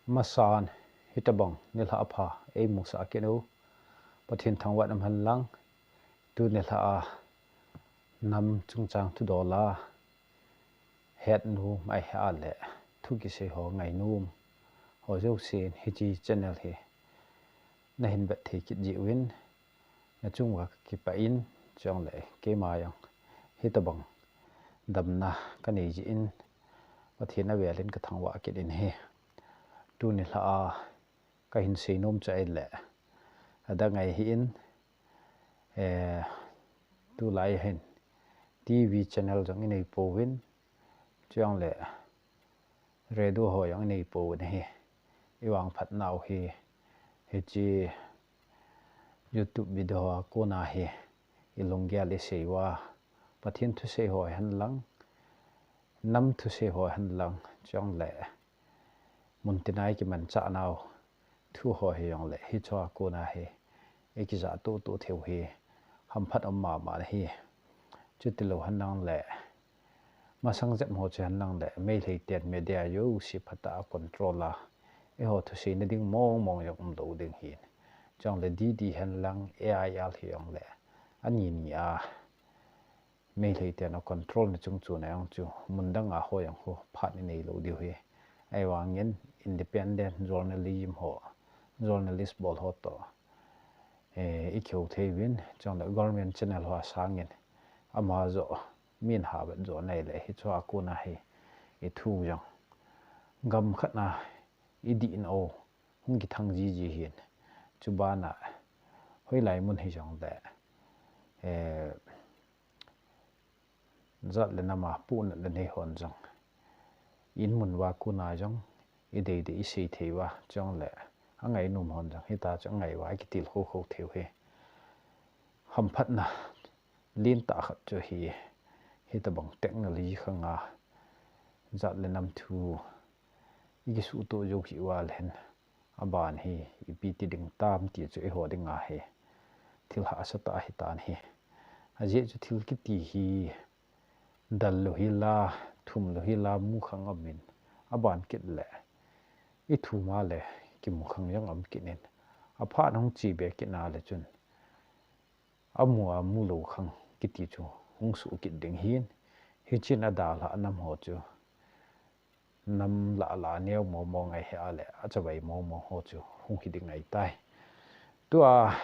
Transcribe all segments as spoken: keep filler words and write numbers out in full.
Masan, hitabang nilhah apha eimusah kit u Pathen thangvah in umhen lang, tu nilhah a nam chungchang thudol a hetnom ahilouleh thu kisei ho ngainom ho jousen hiche channel hi nahin vet thei kit jiuvin, nachung uva kakipah in, chuleh keima jong hitabang damna kanei jeh in Pathen avel in kathangvah kit in ahi. Tu nilhah a kahin seinom chu ahileh, adang ahin, eh, tulai hin TV channel jong inei pouvin, chuleh radio ho jong inei pouvin ahi. Ivangphat nau hi, hiche YouTube video a kona hi ilunggel isei uva, Pathen thusei ho hen lang, nam thusei ho hen lang, chuleh muntina ikimanchah nau thu ho hijongleh hichea kona hi ikijah tutu theiu hi hamphat um mama ahi. Chutilou hen lang leh, masang jep ho chu hen lang leh, Meitei ten media jouse phatah a control a, eiho thuseina ding mong mong jong umlou ding ahin. Chuleh DD hen lang, AIR hijongleh, ani ni a Meitei ten a control na chung chun ajong chu mun dang a ho jong khu phat inei lou diu ahi. Ahivangin independent journalism ho, journalist bol ho toh, eh, ikihou thei uvin, chuleh government channel ho sangin ama joh, min havet joh nei leh hichea kona hi ithu jong gam khat na idih in o hung kithang jiji ahin. Chubana hoilai mun hijongleh, eh, jat le nam a puhnat le nei hon jong, in mun uva kona jong idei dei isei thei uva, chuleh angainom hon jong hitia chu angai uva ikitilkhou khou theiu hi hamphatna lentah khat chu ahi. Hitabang technology khang a jat le nam thu ikisuhtoh jou kit uva leh hin, aban hi ipi ti ding tam ti chu eiho dinga hi thil hahsa tah ahitan ahi. Ajeh chu thil kiti hi dal lou hila, thum lou hila mu khang aumin, aban kit leh ithum a leh kimu khang jong um kit in, aphat hung che be kit na leh chun amu a mulou khang kiti chu hung soh kit ding ahin, hichun adalhah nam ho chu nam lah lah a neo momo ngai hih a leh achavai momo ho chu hung hi ding ahitai. Tua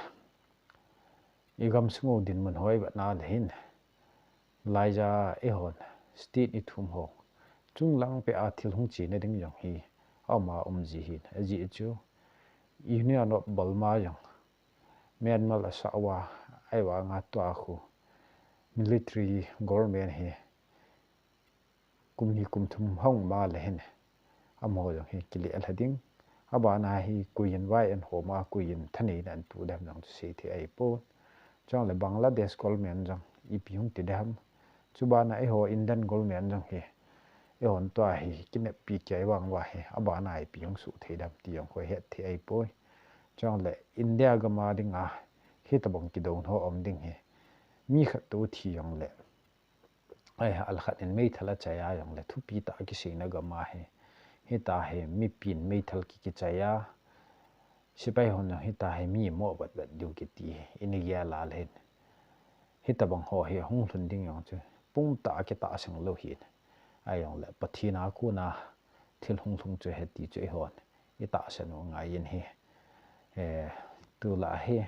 igamsung u dinmun ho ivet na leh hin, laija eihon state ithum ho chunglang peh a thil hung chena ding jong hi aum a um ji ahin, ajeh chu Union of Burma jong Myanmar asah uva, ahivanga tua khu military government hi kum ni kum thum hung ma leh hin, amaho jong hi kilelha ding. Abana hi koiyin vai ahin hom a, koiyin thaneina ahin toh dem jong chu seithei ahipon. Chuleh Bangladesh government jong ipi hung ti dem. Chubana eiho Indian government jong hi eihon tua hi kineppi kei vang uva hi, abana ipi hung soh thei dem ti jong khu het thei ahipoi. Chuleh India gam a dinga hitabang kidou ho um ding hi, mi khat toh thi jongleh, ai, alkhat in meithal achai a jongleh, thupi tah a kiseina gam a hi, hitia hi mipin meithal ki, kichai a, sepai hon jong hitia hi mi mo vet vet diu kiti hi inei gel a leh hin, hitabang ho hi hung lhun ding jong chu pum tah a kitahsan lou ahin. Ahijongleh Pathen a kona thil hung lhung chu ahi ti chu eihon itahsan u angaiyin ahi. Eh, tulai hi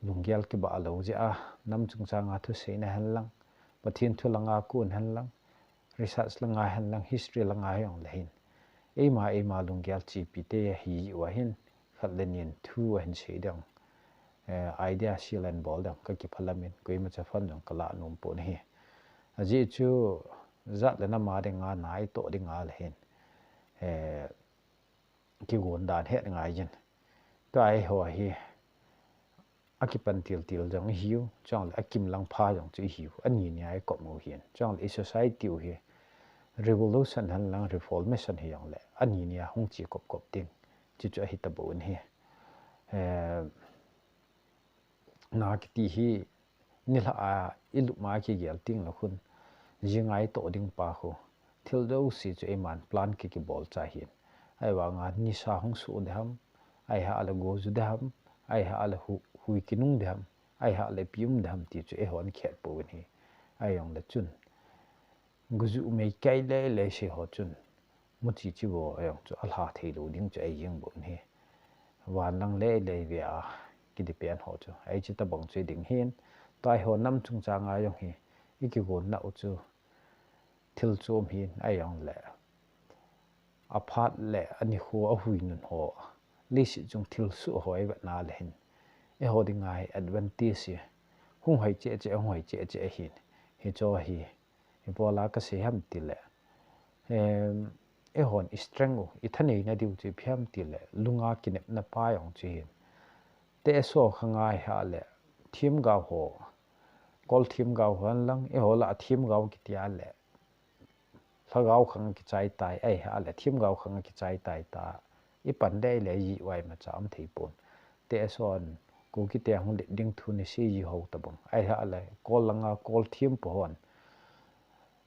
lunggel kibah lou jeh a, nam chungchang a thuseina hen lang, Pathen thu lang a kon hen lang, research lang a hen lang, history lang a hijongleh hin, eima eima lunggel chepi te ahi uva hin, khat le ni in thu ahin sei ding, eh, idea share ahin bol ding kakipah lamin, koima chapang jong kalah nom pon ahi. Ajeh chu jat le nam a dinga na itoh dinga leh hin, eh, kigon dan het ngaiyin. Tua eiho hi akipan til til jong ihiu, chuleh akim lang pha jong chu ihiu, ani ni a ikop u ahin. Chuleh i society u hi revolution hen lang reformation hijongleh, ani ni a hung che kop kop ding, chuchu ahi tabou in ahi. Eh, na kiti hi nilhah a ilup ma kigel teng leh khun, jing a itoh ding pa khu, thil jouse chu eiman plan ki, kibol chai ahin. Ahivanga nisa hung soh ding ham, ahilouleh go ju ding ham, ahilouleh hu-, hui kinung ding ham, ahilouleh ipi um ding ham ti chu eihon khet pouvin ahi. Ahijongle chun, go ju mei kai lele sei ho chun, muchi chi vo ajong chu alha thei lou ding chu ahi jeng pouvin ahi. Van lang lele vea kidepend ho chu, ahi chu tabang chu ding hin, tua eiho nam chungchang a jong hi, ikigon nau chu, thil chom hin ahijongle, aphat le anikho ahui nun ho, leiset chung thil soh ho ivet na le hin, eiho dinga hi advantage hi, hung hoi cheh cheh, hung hoi cheh cheh ahin, hicho hi, ibola kasei ham tile, em, eihon strength u, ithaneina diu chu ipi ham tile, lunga kinepna pa jong chu hin, teso kha ngai ha le, themgao ho, kol themgao ho lang, eiho lah a themgao kiti a le, lhagao khang kichai tai, ahilouleh themgao khang kichai tai ta, ipan dei le ji wai ma cha um thei pon. Teso in, Kukite hung len ding thu nisei ji ho tabang, ahilouleh kol langa kol them po hon,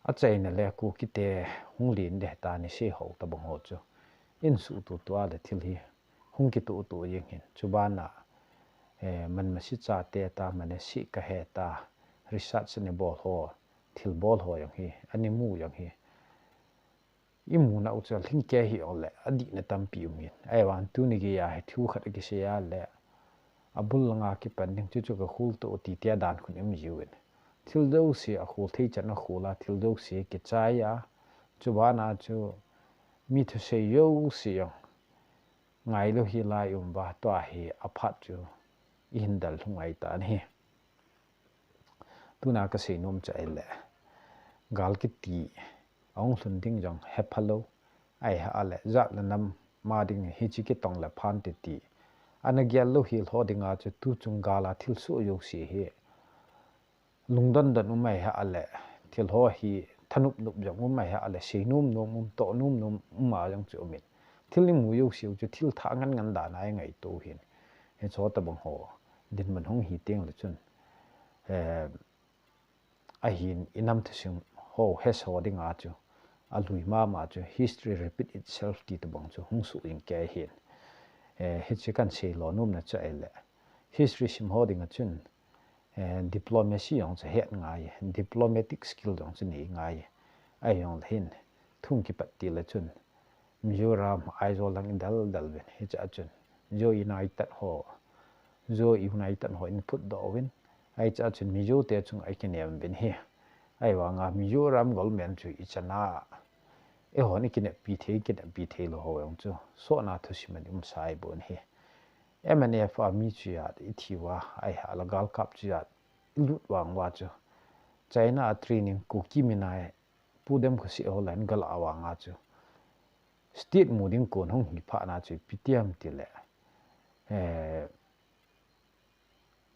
achaina le Kukite hung len ding ta nisei ho tabang ho chu, insuh tutua le thil hi hung kituh tuh jeng hin. Chubana, eh, manmasi chate ta, manmasi kahe ta, research anabol ho, thilbol ho jong hi, anamu jong hi, imu nau chu alhingkei hijongle, adihna tampi um hin. Ahivang tuni geiya hi thu khat akisei a le, abul langa kipan ding chu chu kakhol to ti tia dan khun um jiuvin. Thil jouse akhol thei chan akhol a, thil jouse kichai a, chubana chu mi thusei jouse jong ngailou hi lai um uva, tua hi aphat chu ihin dal lhung ngai tan ahi. Tuna kasei nom chu ahile, gal kiti ahung lhun ding jong hepha lou, ahilouleh jat le nam ma ding hiche kitong le phan titi, ana gel lou hel ho dinga chu tuchung gal a thil soh jouse hi, lungdon don um ahilouleh, thil ho hi thanop nop jong um ahilouleh, sei nom nom um, toh nom nom um a jong chu um in. Thil imu jouse u chu thil thah ngan ngan dan a ingaito hin. Hicho tabang ho dinmun hung hi teng le chun, eh, ahin inam thusim ho hesa dinga chu, alui mama chu, history repeat itself ti tabang chu hung soh jing kei hin. Eh, hiche kahin sei lo nomna chu ahile, history sim ho dinga chun, eh, diplomacy jong chu het ngai, diplomatic skill jong chu nei ngai. Ahijongle hin, thu kipat tile chun, Mizoram, Aizawl lang idel del uvin, hiche a chun, Zo United ho, Zo United ho eiphut doh uvin, hiche a chun Mizo te chunga ikinem uvin ahi. Ahivanga Mizoram government chu ichan a, eihon ikineppi thei, kineppi thei lou ho jong chu, sotna thusim in um sai bon ahi. M N F a mi chu jat ithi uva, ahilouleh galkap chu jat ilut vang uva chu, China a training Kuki mina hi, Pu Demkhosih ho lah in galah vanga chu, state mu ding kon hung hi phat na chu ipi ti ham tile, eh,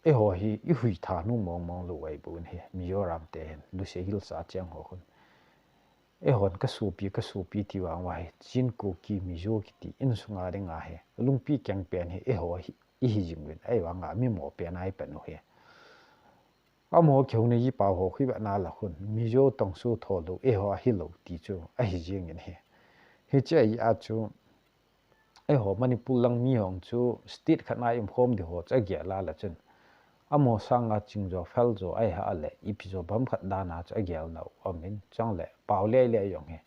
eiho hi ihui tha nom mong mong lou ahi bon ahi, Mizoram te hin, Lushai Hills a cheng ho khun. Eihon kasopi, kasopi ti vang uva hi, Chin, Kuki, Mizo kiti insunga dinga hi, lungpi keng pen hi eiho hi, ihi jing uvin, ahivanga mi mo pen a ipan u hi. Amaho kihouna ji pao ho khu ivet na le khun, Mizo Tongso tho lou, eiho ahi lou ti chu ahi jeng in ahi. Hiche a chu, eiho Manipur lang mi ho chu state khat na ium khom ding ho chu agel a le chun, amaho sanga ching jo, fel jo, ahilouleh ipi jo bang khat dan a chu agel nau um in, chule pao lele jong hi,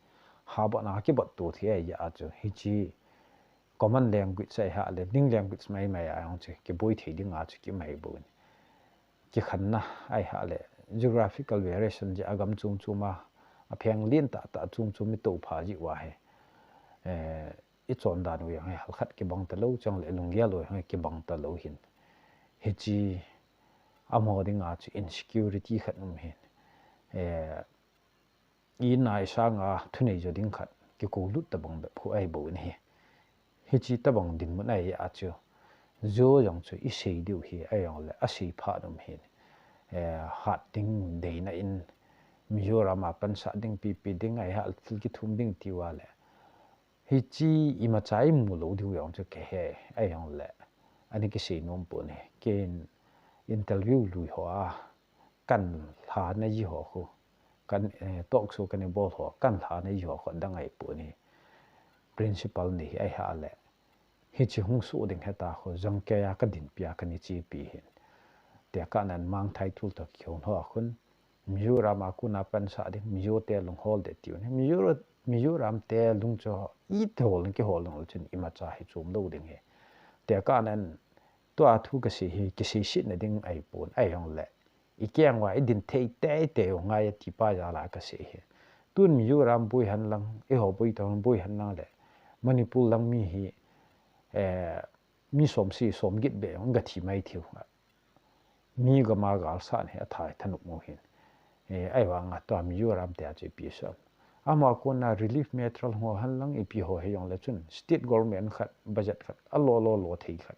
habol na kibol to thei ahi a chu, hiche common language ahilouleh, ning language mai mai a jong chu kiboi thei dinga chu kimai bon. Kikhenna ahilouleh, geographical variation jeh a gam chom chom a, apheng len tah tah chom chom itoh pha jeh uva hi, eh, ichon dan u jong hi halkhat kibang talou, chule lunggel u jong hi kibang talou hin. Hiche amaho dinga chu insecurity khat um hin. Eh, Ina isanga thunei jo ding khat, kikou lut tabang bep khu ahi bou in ahi. Hiche tabang dinmun ahi a chu, Zo jong chu isei diu hi, ahijongle asei phat um hin. Eh, hat ding deina in, Mizoram a pansah ding pipi ding, ahilouleh thil kithum ding tiu a le. Hiche imacha imu lou diu jong chu kahe, ahijongle. Ana kisei nom pon ahi. Ken interview lui ho a, kan lha na ji ho khu, kan, eh, talk show kana bol ho, kan lha na ji ho khu adang ahi pon ahi. principle ni hi ahi a le. Hichi hung su ding heta khu, jangkei a ka dinpi a ka ni chipi hin. Te ka nan mang thai tul to ki hung ho a khun. Mizoram a kuna pansa ding, Mizo te lunghol de tiu ni. Mizo, Mizoram te lung cho i te hol ki hol lung chun imacha hi chum lo ding he. Te ka nan tua thu ka si hi, ki si sit na ding ai pun, ai hong le. I kiang wa i din thei te te u ngai ti pa ja la ka si hi. Tun Mizoram bui han lang, i ho bui tong bui han lang le. Manipur lang mi hi, eh, mi som si som git be ong ga thi mai thiu. Mi ga ma gal sa ni a thai thanuk mu hin. Eh, ai wa nga tua Mizoram te a chi pi so. Ama kuna relief material ho han lang i pi ho he yong le chun. State government khat, budget khat, a lo lo lo thei khat.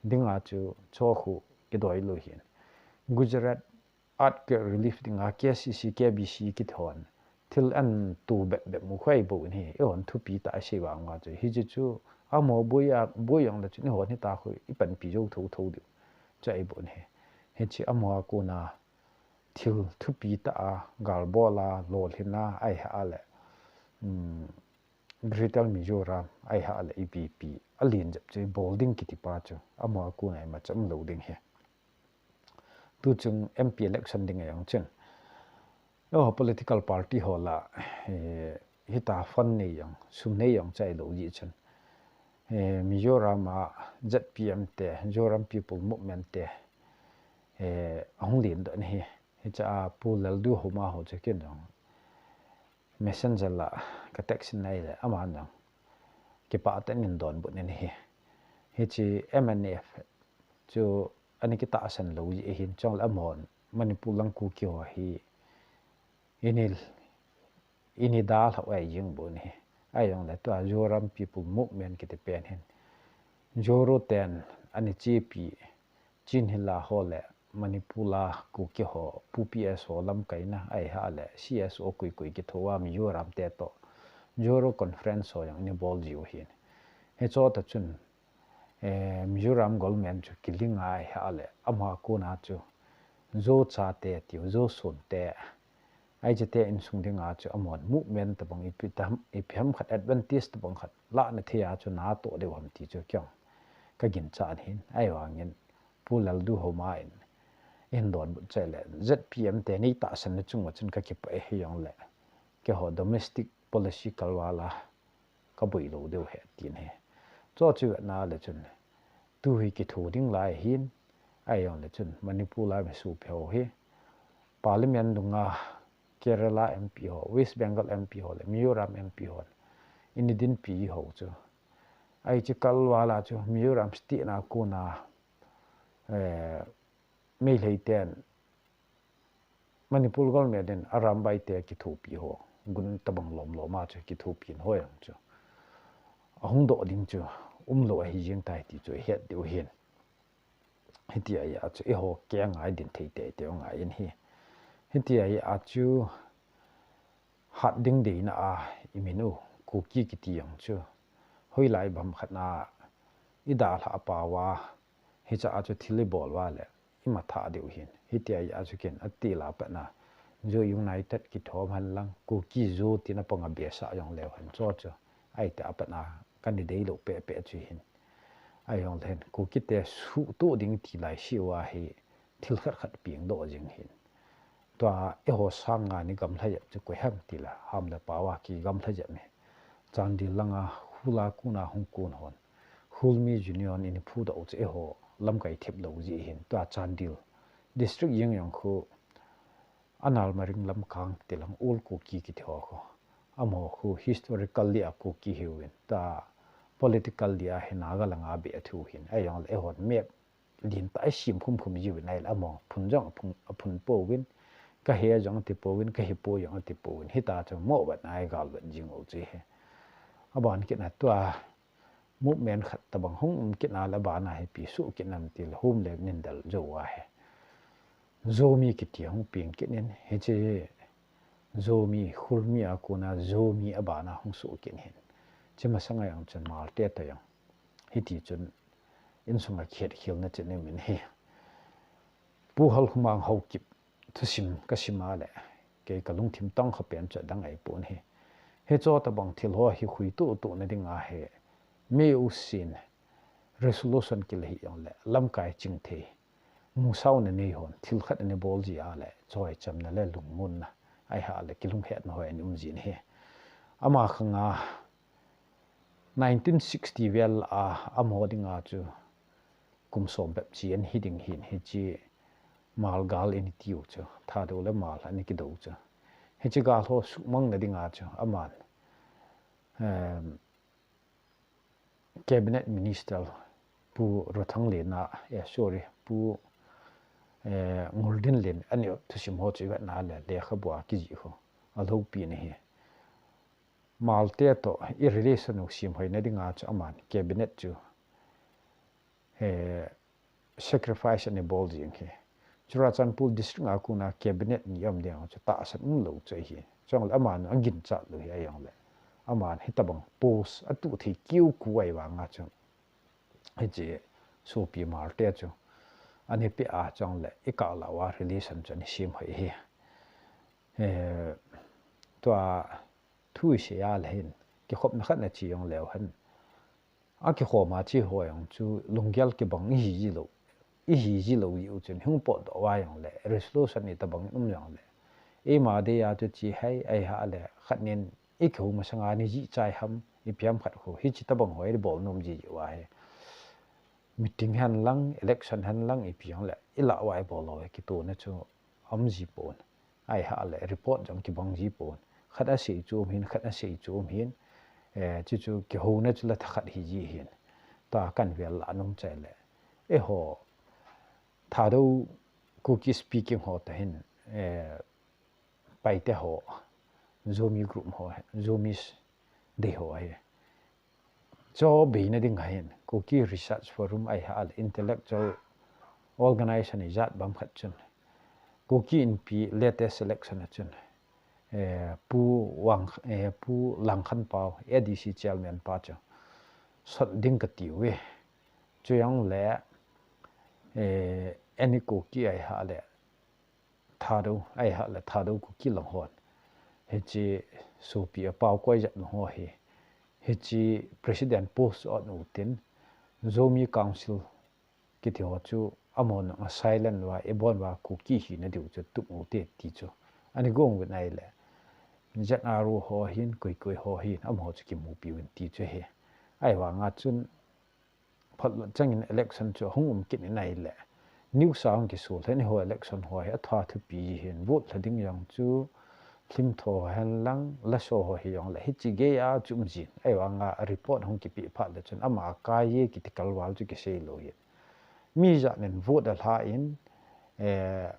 Ding a chu cho khu ki doi lo hin. Gujarat Earthquake relief ding a K C C, K B C ki thon. Thil an tu bep bep mu khoi bo ni. E hon thupi ta a si wa nga chu. Hi chu chu a mo boi a, boi yong le chu ni hon hi ta khu i pan pi jo tho tho diu. Chu ai bo ni. Hi chi a mo a kuna thil thupi ta a, gal bol a, lol hin a, ai ha a le. Um, Greater Mizoram, ai ha le I P P, a lien jep chu, bol ding kiti pa chu, a mo a kuna ima cham lo ding he. Tu chung M P election ding a yong chun. Oh, political party ho la, eh, hita fund nei yong, sum nei yong chai lo ji chun. Eh, Mizoram a Z P M te, Zoram People Movement te, eh, a hung lien do ni he. Hi cha a Pu Lalduhoma ho chu kin jong. Messenger la ka text in nai le ama jong. Kipa ten in don bu nin hi. Hi chi M N F chu ani kita san lo ji hin chong le amon Manipur lang Kuki ho hi. Ini, ini dal ho ai jing bu ni. Ai jong le tua Zoram People Movement kiti pen hin. Zoro ten ani chipi Chin Hila ho le Manipur la Kuki ho, Pu P S ho lamkaina ai ha le C S O kui kui kitho a Mizoram te to. Zoro Conference ho jong ni bol jiu hin. He cho ta chun, eh, Mizoram government chu kiling ai ha le, ama kuna chu. Zo cha te tiu, Zo sun te. Ai che te insung ding a chu amon movement tabang ipi tam, ipi ham khat advantage tabang khat la na thei a chu na to deu ham ti chu kyong. Ka gin cha an hin, ai wangin Pu Lalduhoma in, in don bu che le Z P M te ni ta san na chung wa chun ka kipa e hi yong le. Ke ho domestic policy kalwala ka bui lo deu he tin he. Cho chu na le chun tu hi kithu ding lai hin, ai yong le chun Manipur la mi su phe ho hi. Parliament dunga Kerala M P ho, West Bengal M P ho le Mizoram M P ho. Ini din pi ho chu. Ai chi kalwala chu Mizoram state na kuna, eh, Meitei ten Manipur government in Arambai te kithopi ho, gun tabang lom lom a chu kithopi in ho yang chu. A hung do ding chu, um lo a hi jing tai ti chu het deu hin. Hiti ai a chu, i ho ke ngai din thei te te ngai in hi. Hiti ai a chu, hat ding dei na a, i min u, Kuki kiti yang chu. Hoi lai bam khat na, i da hla a pa wa, hi cha a chu thil i bol wa le. I ma tha deu hin. Hiti ai a chu kin a ti la pa na. Zo United kithom han lang, Kuki Zo tina panga besa jong leu han cho chu. Ai te a pa na, kan ni dei lo pe pe chu hin. Ai jong le hin, Kuki te su tu ding ti lai si wa hi, thil khat khat piang do jing hin. Tua e ho sang nga ni gam hla jep chu koi ham ti la, ham le pa wa ki gam hla jep ni. Chandel langa, hula kuna hung kun hon. Hulmi Union in phu do chu e ho lam kai thep lo ji hin. Tua Chandel district jing jong khu, Anal Maring lam kang ti lang ul Kuki kiti ho khu. Amo khu historically a Kuki hiu in. Ta political dia hi Naga langa be a thu hin. Ai jong le e hon map din ta ai sim khum khum jiu in ai le amo phun jong a phun, a phun po win. Ka he jong ti po win, ka he po jong ti po win. Hita chu mo bat ai gal bat jing o chi he. Aban kit na tua movement khat tabang hung um kit na le bana hi pi su kit nam ti le hum le nin dal jo wa he. Zomi kiti hung ping kit nin hi chi Zomi, Hulmi a kuna Zomi a bana hung su kit hin. Chi masanga jong chun mal te ta jong. Hiti chun insunga khiat khil na chin min hi. Pu Hal Humang Haokip thusim ka sim a le. Kei ka lungthim tang kha pen chu dang ai pun hi. Hiche tabang thil ho hi khui tuh tuh na ding ahi. Mi usin resolution kila hi jongle lamkai chingthei, musauna nei hon thil khat ana bol ji a le choi chamna le lungmonna, ahi a le kilunghetna ho ana um jin ahi. Ama khanga nineteen sixty vel a amaho dinga chu kum som bep chi ana hi ding hin, hiche Mal gal ana tiu chu, Thadou le Mal ana kidou chu. Hiche gal ho sumang na dinga chu aman, um, Cabinet Minister Pu Rothanglen a, eh, sorry, Pu, eh, Ngurdenlen ani thusim ho chu vetna le lekhabu a kijih ho alopi na hi. Malte to i relation u simhoina dinga chu aman Cabinet chu, eh, sacrifice ana bol jing hi. Churachandpur district a kona Cabinet ni um ding chu tahsan umlou chu ahi. Chule aman aginchat lou hi ahi jongle, aman hitabang post atuh thei kiu ku ahi vanga chu, hiche sopi Malte chu ana pe a chule i kah lah uva relation chu ana simhoi hi. Eh, tua thu i sei a le hin, kikhopna khat na chi jongleu hen, akikhom a chi ho jong chu lunggel kibang ihi ji lou, ihi ji lou jeh u chun hung potdoh uva jongle, resolution itabang um jongle, eima dei a chu chi hei, ahi a le khat nin i kihou masanga ni jih chai ham, ipi ham khat khu, hiche tabang ho i bol nom ji jeh uva hi. Meeting hen lang, election hen lang, ipi jongle, i lah uva i bol lou hi kitona chu um ji pon. Ahi a le report jong kibang ji pon. Khat asei chu um hin, khat asei chu um hin. Eh, chu chu kihouna chu la thakhat hi ji hin. Tua kan vel la nom chai le. Eiho Thadou Kuki speaking ho ta hin, eh, Paite ho, Zomi group ho, Zomi dei ho ahi. Cho beina ding ahin, Kuki Research Forum ahi a le intellectual organization ijat bang khat chun, Kuki Inpi latest election a chun, eh, Pu Wang, eh, Pu Langkhanpao, A D C chairman pa chu sot ding kati uve. Chujongle, eh, any Kuki ahi a le, Thadou, ahi a le Thadou Kuki lang hon, hiche sopi apao koi jat nu ho hi, hiche president post ot u tin, Zomi Council kiti ho chu amahon a silent uva, ibon uva Kuki hina diu chu tup u te ti chu ana gong uvin ahi le, Z R O ho hin, koi koi ho hin, amaho chu kimupi uvin ti chu ahi. Ahi vanga chun, phat lut changin election chu ahung um kit in ahi le, news a hung kisol hen, eiho election ho hi atha thupi ji hin, vote lha ding jong chu, film tho hen lang, laso ho hi jongle, hiche gei a chu um jin, ahi vanga report hung kipeh phat le chun, ama akai e kiti kalval chu kisei lou hin. Mi jat nin vote alha in, eh,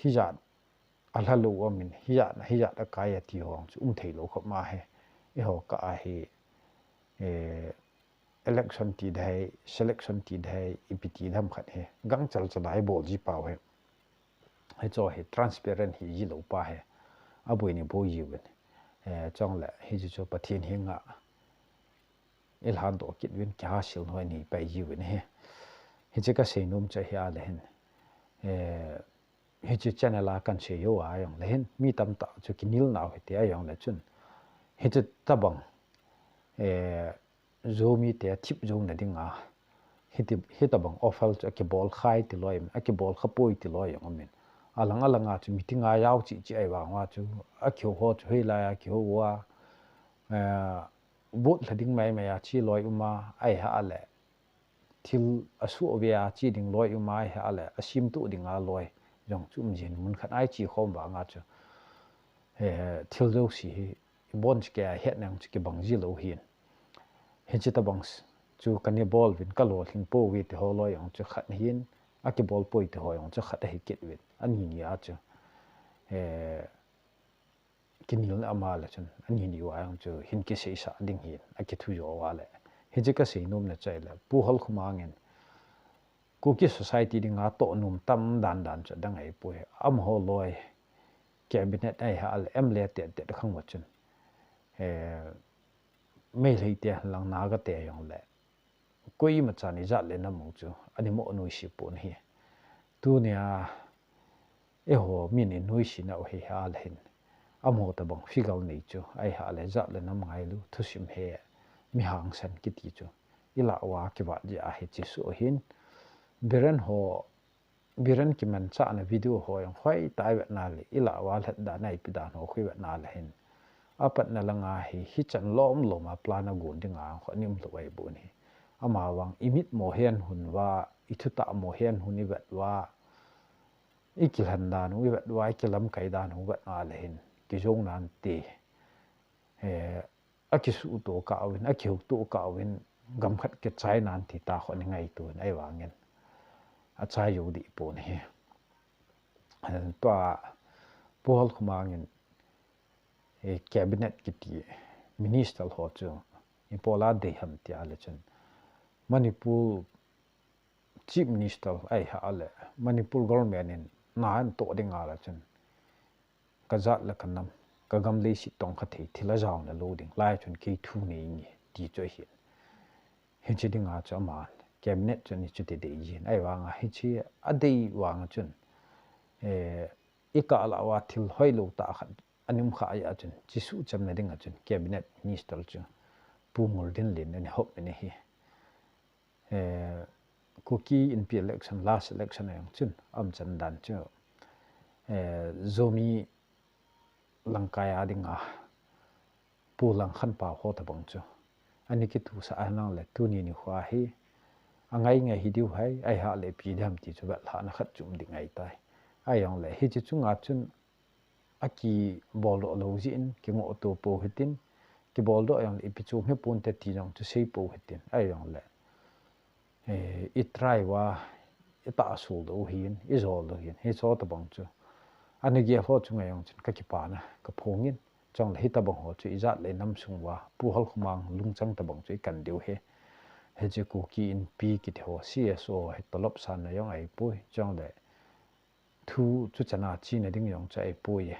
hijat alha lou um in, hijat, hijat akai ati ho chu um thei lou khop ma hi, eiho kah a hi, eh, election ti dei, selection ti dei, ipi ti dam khat hi, gangchal chal a ibol ji pau hi. Hicho hi transparent hi ji lou pa hi, aboi ni boi ji uvin. Eh, chule, hiche chu Pathen henga ilhan doh kit uvin, kihasil noi nei pai ji uvin ahi. Hiche kasei nom chu ahi a le hin, eh, hiche channel a kan sei jou a jongle hin, mi tamtah chu kinel nau hite a jongle chun, hiche tabang, eh, Zomi te thip jouna dinga, hiti, hitabang offer chu akibol khai ti loi, akibol kha poi ti loi jong um in. Alang alang a chu meeting a jao cheh cheh ahi vang uva chu, akihou ho chu hoilai a kihou uva, eh, vote lha ding mai mai a che loi um a, ahi a le, thil asuh ve a che ding loi um a, ahi a le, asemtup ding a loi jong chu um jin, mun khat a iche khom vanga chu, eh, thil jouse hi ibon cheh kei a het nang chu kibang ji lou hin. Hiche tabang s-, chu kana bol uvin, kalolhing pouve ti ho loi jong chu khat ahin, akibol poi ti ho jong chu khat ahi kit uvin. Ani ni a chu, eh, kinelna ama le chun, ani ni uva jong chu hin kiseisah ding hin, akithu jo uva le. Hiche kasei nomna chu ahi le, Pu Holkhomang in, Kuki society dinga toh nom tam dan dan chu adang ahipoi. Amaho loi cabinet ahi a le M L A te te khang uva chun, eh, Meitei te lang Naga te jong le, koima chan ijat le nam u chu ana mo nuisat pon ahi. Tunia eiho min inoisat nau hi a le hin, amaho tabang figure nei chu, ahi hale jat le nam ngailu, thusim he, mi hangsan kiti chu ilah uva kivat jeh a hiche soh ahin. Biren ho, Biren kimanchahna video ho jong hoitah a ivet na le, ilah uva lhat dan a ipi dan ho khu ivet na le hin, apatna langa hi, hichan lom lom a plan a gon dinga khu ani umlou ahi bou ahi. Amavang imitmo hen hun uva, ithutah mo hen hun ivet uva, ikilhen dan u ivet uva, ikilamkai dan u ivet na le hin, kijou nante, eh, akisuhto kah uvin, akihouto kah uvin, gam khat kichai nante tia khu ani ngaito in, ahivangin achai jou deh pon ahi. Eh, tua Pu Halkhomang in, eh, cabinet kiti minister ho chu ipi la dei ham tia le chun, Manipur Chief Minister ahi hale, Manipur government in na anatoh dinga le chun, kajat le kanam, kagam leiset tongkha thei thil ajaona lou ding, lai chun kei thu nei inge ti chu ahin. Hiche dinga chu aman cabinet chun hichu ti dei jin, ahivanga hiche adei vanga chun, eh, ikah lah uva thil hoilou tah khat ani um kha jeh a chun, hiche suhchamna dinga chun cabinet minister chu Pu Ngurdenlin in ani hop in ahi. Eh, Kuki Inpi election, last election a jong chun, aumchan dan chu, eh, Zomi Lamkai a dinga Pu Langkhanpao ho tabang chu ani kitusah a, ahinlang le tuni nikho hi angai ngai hidiu ham, ahi hale ipi ding ham ti chu vetlhahna khat chu um ding ahitai. Ahijongle hiche chunga chun akibol doh lou jeh in, kingohto pou hitin, kibol doh jong le ipi chu um hipon te ti jong chu sei pou hitin, ahijongle, eh, i try uva, itahsa lou hin, ijou lou hin, hiche tabang chu ana gel ho chunga jong chun kakipana kaphongin, chule hitabang ho chu ijat le inam sung uva Pu Halkhomang lungchang tabang chu ikan diu ahi. Hiche Kuki Inpi kiti ho, C S O hi tolop sanna jong ahipoi, chule thu chu chana chena ding jong chu ahipoi.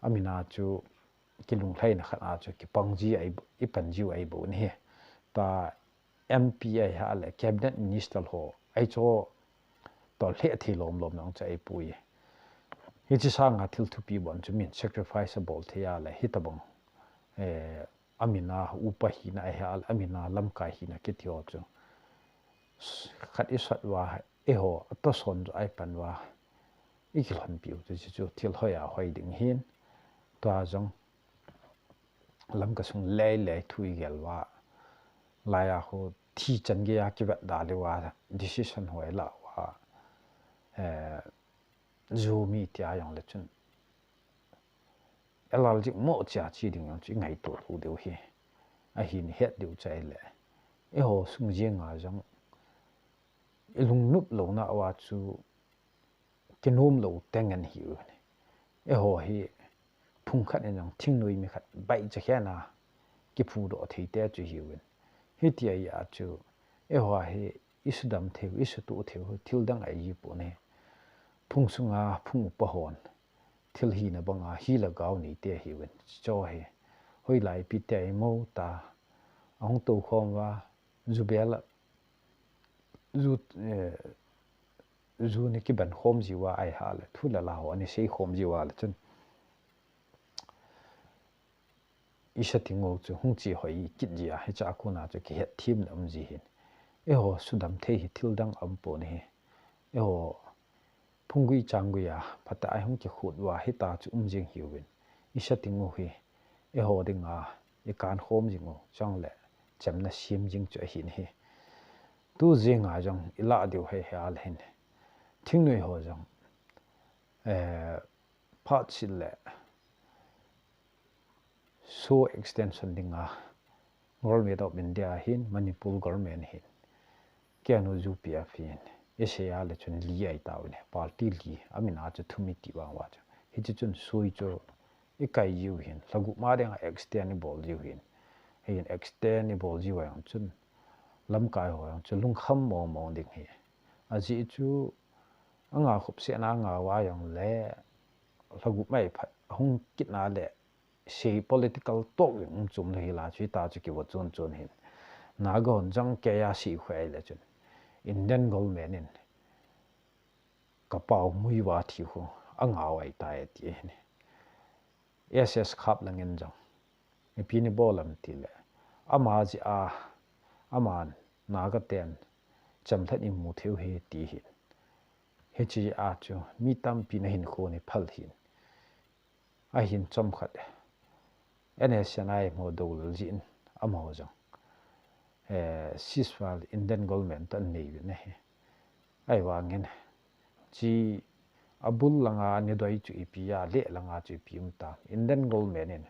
Amin a chu kilunglhaina khat a chu kipang ji ahi, ipan jiu ahi bou ahi. Tua M P ahi hale, cabinet minister ho ahi chu tol lheh thei lom lom jong chu ahipoi. Hiche sanga thil thupi bon chu min sacrifice abol thei a le hitabang, eh, amin a upa hina ahi hale, amin a lamkai hina kiti ho chu khat isat uva, eiho atohson chu ahi pan uva ikilhonpi u chu, chu, chu thil hoi a hoi ding ahin. Tua jong Lamka sung lei lei thu igel uva, laiya khu thi chan geiya kivet da le uva, decision hoi la uva, eh, Zomi tia jong le chun alal jing mo chia chi ding jong chu ingaito lou diu ahi. Ahin het diu chu ahile, eiho sung jenga jong ilungnop louna uva chu kinom lou teng ahiu. Eiho hi phung khat in jong thingnoi mi khat bai cha khen a kiphudoh thei te chu hiuvin. Hitia chu eiho hi isudam theiu, isutoh theiu, thil dang ahi jipon ahi. Phung sunga phung upa hon thil hina banga hi lhagao neite ahiuvin. Chu hi hoilai ipi te ahi mo ta, ahung tou khom uva, ju bel a, ju, eh, ju ni kiban khom jiuva ahi hale, thu le la ho ani sei khom jiuva le chun, isa ting u chu hung chi hoi kit jia, hicha kona chu kihet themna um ji hin. Eiho sudam thei hi thil dang aumpon ahi. Eiho phunggui changgui a phatah a ihung kikhut uva hitia chu um jing hiuvin. Isa ting u hi eiho dinga ikan khom jing u, chule chamna sem jing chu ahin ahi. Tu jenga jong ilah diu hi ahile hin, thingnoi ho jong, eh, phat sil le SoO extension dinga Government of India hin, Manipur government hin, K N O U P F hin, isei a le chun li ahi tauvin, party li, amin a chu thum iti vang uva chu. Hiche chun SoO chu ikai jiu hin, lha gup ma dinga extend ibol jiu hin. Hin extend ibol jiu a jong chun, lamkai ho jong chu lungkham mong mong ding ahi. Ajeh chu, anga khop sena anga uva jong le, lha gup mai phat, ahung kit na le, sei political talk jong um chom lou hi la chu, hitia chu kivo chon chon hin. Naga hon jong keiya sei khu ahile chun, Indian government in ka pao mui uva thi khu angao ahitai ati ahi. S S Khap langin jong ipi ni bol am ti le, ama jeh a, aman Naga ten chamlhat i mu thei u hi ti hin. Hiche a chu mi tampi na hinkho ni phal hin. Ahin chomkhat N S C N I mo dou lal jin amaho jong, eh, ceasefire Indian government toh an nei uvin ahi. Ahivangin, chi abul langa ni doi chu ipi a, le langa chu ipi um tam. Indian government in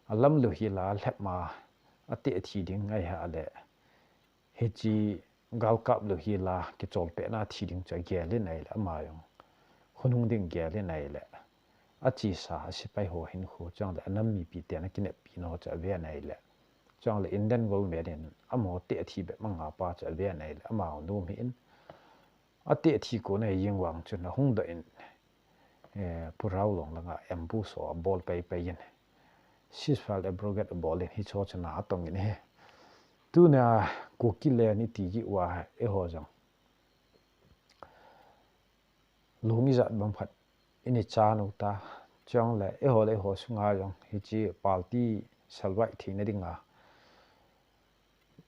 alam lou hi la lhep ma ate thi ding ahi a le. Hiche galkap lou hi la kichol pet na thi ding chu agel in ahi le ama jong. Hunung ding gel in ahi le. Achesa, asepai ho hinkho chang le, anam mipi ten akineppi na ho chu ave in ahi le. Chang le Indian government in amaho te thi bep manga pa chu ave in ahi le, ama nom hi in. Ate thi kon a jing vang chun ahung doh in, eh, Purao long langa ambush ho abol pai pai in. Ceasefire abrogate abol in hicho chu na atong in ahi. Tuna Kuki land iti ji uva eiho jong lung ijat bang khat ini cha u ta, chang le eiho le eiho sunga jong hiche party salvai theina dinga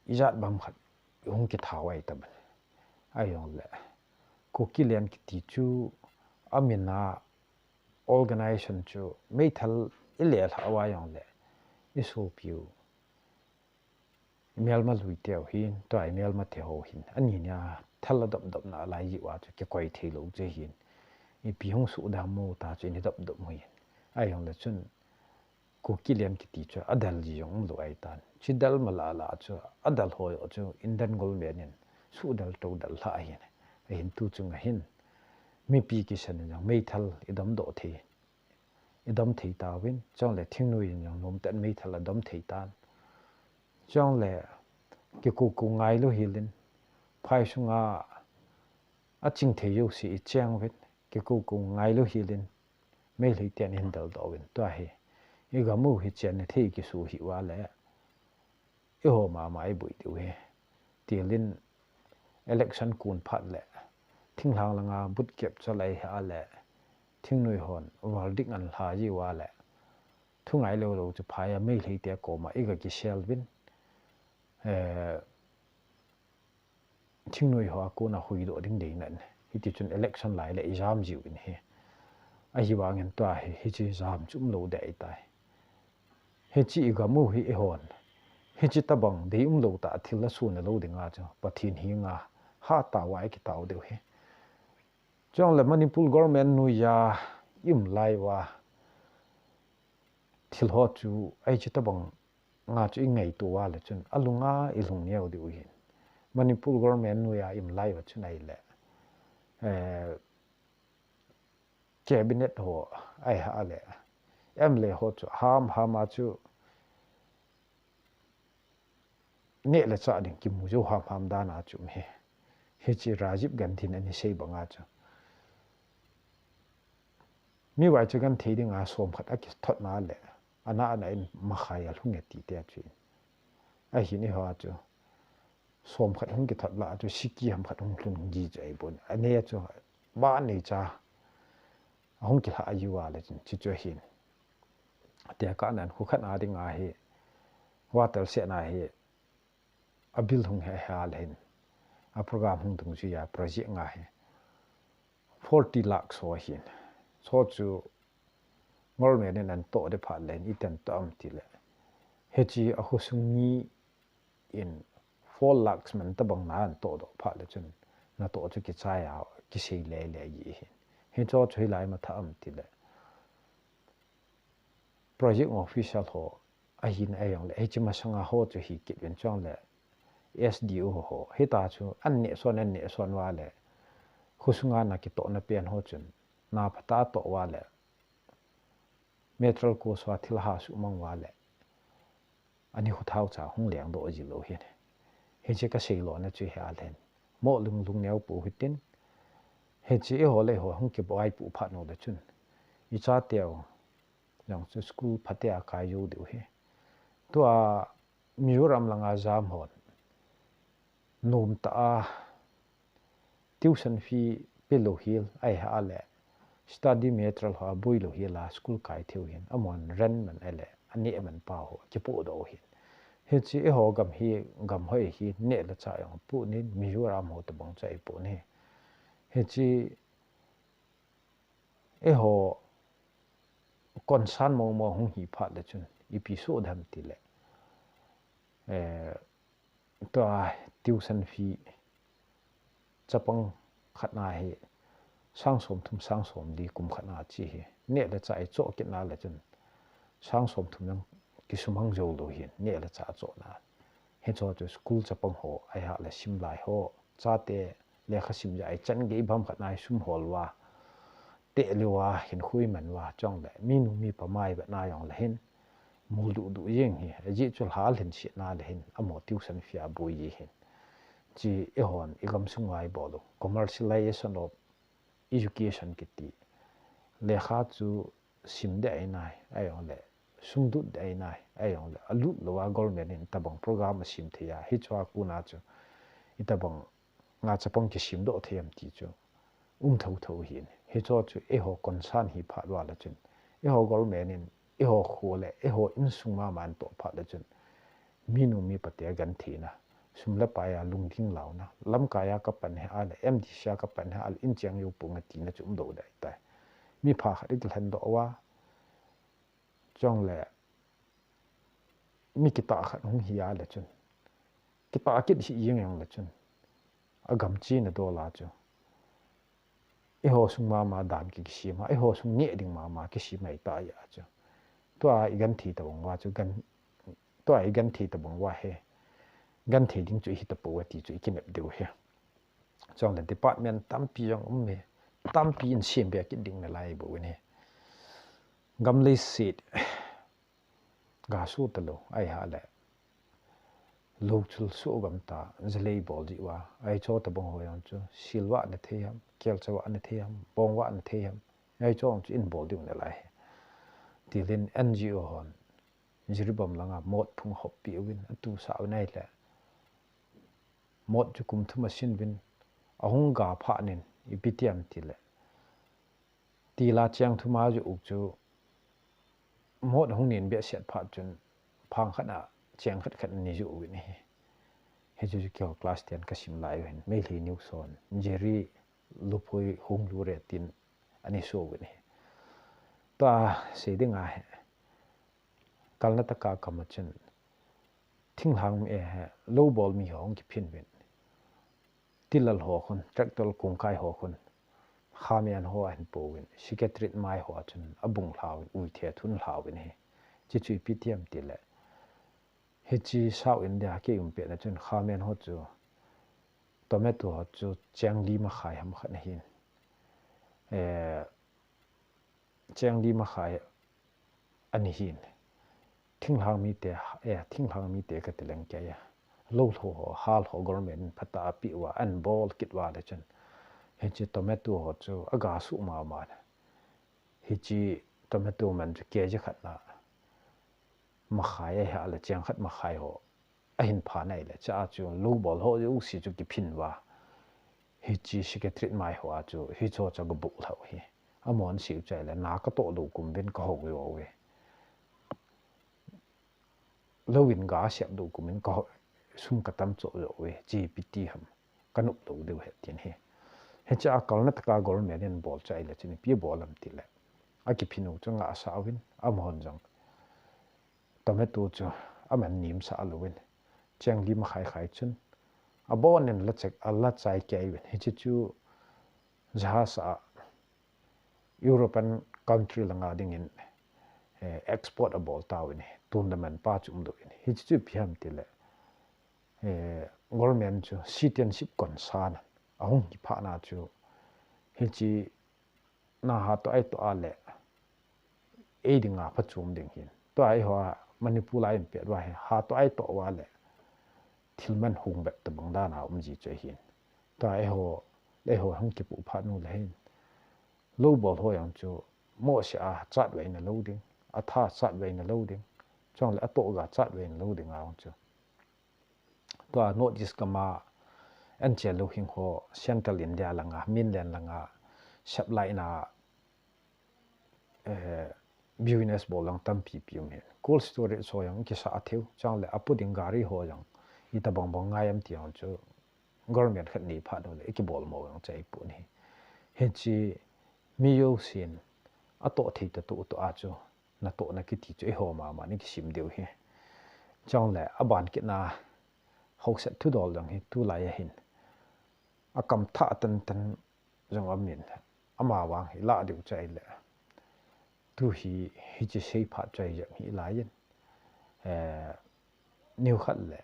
ijat bang khat hung kithau ahi ta ban. Ahi jong le Kuki land kiti chu amin a organization chu meithal ile lha uva jong le isopiu Imelma lui teu hin, tua imelma te ho hin, ani nia thal adop dop na lai ji uva chu kikoi thei lou chu hin. Ipi hung suhdam mo ta chu ini dop dop mo hin. Ahi jong le chun Kuki land kiti chu adal ji jong um lou ahi tan. Chi dal ma la la chu adal ho jong chu Indian government in suhdal to dal lha ahin. Ahin tu chung ahin. Mipi kisan in jong meithal idom doh thei. Idom thei tauvin, chang le thingnoi in jong nom ten meithal adom thei tan. Chang le kikuku ngai lou hel in, phai sunga aching thei jouse icheng uvin, kikuku ngai lou hel in, Meitei ten ihin dal doh uvin, tua hi igam u hi chenna thei kisu hi uva le, eiho mama iboi diu hi. Tilin election kun phat le, thinglhang langa vote kep chalai ha le, thingnoi hon verdict an lha ji uva le, thu ngai lou lou chu phai a Meitei te koma iga kisel uvin, eh, thingnoi ho a kona huhdoh ding dei nan. Hiti chun election lai le ijam jiu in hi. Ahivangin tua hi, hiche jam chu um lou ding ahi tai. Hiche igam u hi eihon. Hiche tabang dei um lou ta thil la suna lou dinga chu Pathen henga hatah uva ikitao diu hi. Chang le Manipur government noiya i um lai uva thil ho chu hiche tabang nga chu ingaito uva le chun alunga ilung neo diu hin. Manipur government noiya i um lai uva chun ahile, eh, cabinet ho ahi ha le, M L A ho chu ham ham a chu neh le chah ding kimu jou ham ham dan a chu um hi. Hiche Rajiv Gandhi in ani sei banga chu, mi vaicha genthei dinga som khat akithot na le, ana ana in makhai a lhung e ti te chu in. Ahin eiho a chu som khat hung kithot la chu siki ham khat hung lhung ji chu ahi bon. Ane chu ba nei cha ahung kilha a uva le chun chu chu ahin. Tekah nan khu khat a dinga hi, water se na hi, a bill hung he hal hin, a program hung dungjuiya project nga hi forty lakhs ho hin. Chu chu government in an toh ding phat le, iten toh am ti le, hiche a khosung mi in four lakhs man tabang na an toh doh phat le chun, natoh chu kichai a kisei le le ji hin. Hiche chu hilai ma tha am ti le, project official ho ahin, ahi jong le, hiche masanga ho chu hi kit uvin chang le, S D O ho, hita chu an neh son, an neh son uva le, khosunga na kitohna pen ho chun, na phatah a toh uva le, meter ko sua thil ha sumang uva le, ani khu thao cha hung leng doh ji lou hin. Hiche ka sei lona chu hi a lhen. Mo lung lung neo pu hitin. Hiche eiho le eiho hung kiboi pu phat nu le chun, icha teu jong chu school phatea kai jou diu hi. Tua Mizoram langa jam hon nom tah a tuition fee pe lou hel ahi ha le, study material ho aboi lou hi la school kai theiu hin, amahon rent man ahile, aneh man pa ho, kipodoh u hin. Hiche eiho gam hi, gam hoi hi, neh le chah jong apoh in, Mizoram ho tabang chu ahipon ahi. Hiche eiho concern mong mong hung hi phat le chun, ipi soh dem tile, eh, tua tuition fee chapang khat na hi sang som thum sang som li kum khat na chi hi. Neh le chah ichoh kit na le chun sang som thum jong kisumang jou lou hin, neh le chah choh na. Hicho chu school chapang ho, ahile sim lai ho, chate lekha sim jeh a ichan gei bam khat na hi sum hol uva, teh lou uva, hinkho iman uva, chule minu mipa mai vet na jong le hin, mul duh duh jeng hi, ajeh chu lha lhin set na le hin, amaho tuition fee aboi ji hin. Hiche eihon igam sung uva ibol u commercialization of education kiti. Lekha chu sim ding ahi nai, ahijongle sum lut ding ahi nai, ahijongle alut lou a government in tabang program asem thei a, hichea kona chu itabang a chapang kisem doh thei em ti chu um thotho hin. Hicho chu eiho concern hi phat uva le chun, eiho government in eiho kho le eiho insung mama in atoh phat le chun, minu mipa te gentheina, sum le pai a lungging launa, lamkai a kapan hi ahile, M D C a kapan hi ahile, in cheng jou ponge tina chu um doh deh tai. Mi pha khat ikilhen doh uva, chule mi kitah khat hung hi a le chun, kitah kit hi jeng jong le chun, agam chena dol a chu, eiho sung mama dan ki, kisem a, eiho sung neh ding mama kisem ahi tai a chu. Tua igenthei tabang uva chu gen, tua igenthei tabang uva hi, genthei ding chu ihi tapou e ti chu ikinep diu ahi. Chule department tampi jong um e, tampi in sem be kit ding nalai bou ahi. Gam leiset, ga su talou, ahile lou chul su gam ta, jalei bol ji uva, ahicho tabang ho jong chu, sil vah na thei ham, kelcha vah na thei ham, bong vah na thei ham, ahicho jong chu in bol diu nalai ahi. Tilin N G O hon, Jiribam langa mot phung hop peh uvin, atu sah uvin ahile, mot chu kum thum asin uvin, ahung ga phat in, ipi ti em tile, tila cheng thum a joh u chu, mot ahung nen behseh phat chun, phang khat a cheng khat khat ani joh uvin ahi. Hichu chu keiho class ten kasim lai u hin, Meitei news hon, Jiri luphui hung lure tin ani so uvin ahi. Tua sei ding ahi. Karnataka gam a chun, thinglhang mi, eh, lou bol mi ho hung kiphin uvin. Tillal ho khun, tractor kongkai ho khun, khamen ho ahin pouvin, Secretariat mai ho a chun abung lhauvin, uite athun lhauvin ahi. Hichu ipi ti em tile, hiche South India kei um pet na chun khamen ho chu, tomato ho chu cheng li makhai ham khat ahin. Eh, cheng li makhai ani hin. Thinglhang mite, eh, thinglhang mite kati leng kei a, lou lhou ho, hal ho government in phatah a apeh uva, ahin bol kit uva le chun, hiche tomato ho chu aga su mama na. Hiche tomato man chu K G khat na makhai ahi a le cheng khat makhai ho ahin pha nai le, chua chu lou bol ho jouse chu kiphin uva, hiche Secretariat mai ho a chu hicho chu aga bol lhau hi. Amahon asei u chu ahile, na katoh lou kum uvin kahou jou uve. Lou in ga asep lou kum in ka ho-, sum katam choh jou uve, hiche ipi ti ham, kanop lou diu ahi tin ahi. Hichea Karnataka government in abol chu ahile chun ipi abol em tile, akiphin u chu ngah asah uvin, amahon jong tomato chu aman nem sah louvin, cheng li makhai khai chun, abon in ala chai, ala chai kei uvin. Hiche chu jahaz a European country langa dingin, eh, export abol tauvin ahi, tun le man pa chu umlou in. Hiche chu ipi ham tile, eh, government chu citizenship concern ahung hi phat na chu, hiche na hatoh aitoh a le, ei dinga phachom ding ahin. Tua eiho a Manipur a um pet uva hi, hatoh aitoh uva le, thil man hung bep tabang dan a um ji chu ahin. Tua eiho, eiho hung kipoh phat nu le hin, lou bol ho jong chu, mohseh a chatvei na lou ding, atha chatvei na lou ding, chule atoh ga chatvei na lou ding a jong chu. Tua North East gam a, anche lou hing ho, Central India langa, mainland langa, supply na, eh, business bol jong tampi pi um ahin. Cold storage ho jong kisa a theu, chule apu ding gari ho jong, itobang bang ngai am ti jong chu government khat nei phat uleh, ikibol mo jong chu ahipon ahi. Hiche mi jousen atoh thei tah toh toh a chu, natohna kiti chu eiho mama in kisim diu ahi. Chule aban kit na, haosa thudol jong hi tulai a hin akam thah tan tan jong aum in, ama vang hi lah diu chu ahileh, tu hi, hiche sei phat chu ahi jong hilai in, eh, nikhat le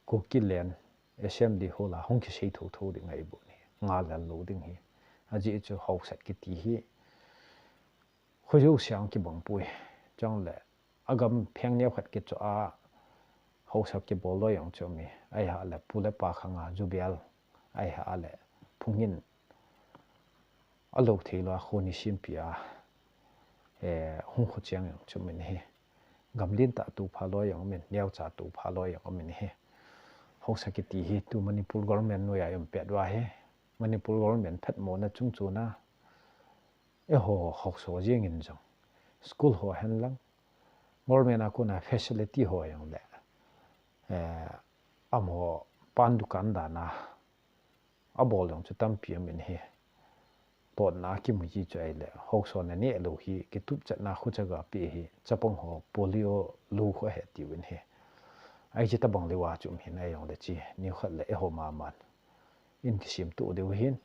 Kuki Land Assembly Hall a hung kisei thotho ding ahi bou ahi, ngal lou ding ahi. Ajeh chu haosa kiti hi kho jouse a kibang poi. Chule agam pheng neo khat kichoh a haosa kibol lou jong chu um e. Ahileh pu le pa khang a jubel, ahileh phung in alou thei lou a kho nisim pi a, eh, hung kho cheng jong chu um in ahi. Gam lentah tu pha lou jong um in, neocha tu pha lou jong um in ahi. Haosa kiti hi tu Manipur government noiya um pet uva hi, Manipur government phatmona chung chun a, eiho haosa jeng in jong, school ho hen lang, government a kona facility ho jong le, eh, amaho pan dukan dan a abol jong chu tampi um in ahi. Totna kimu ji chu ahileh, haosa na neh lou hi, kitup chatna khochaga pe hi, chapang ho polio lou khu ahi tiu in ahi. Hiche tobang lou a chu um hin ahi jong le chu, nikhat le eiho mama in kisim toh diu ahin.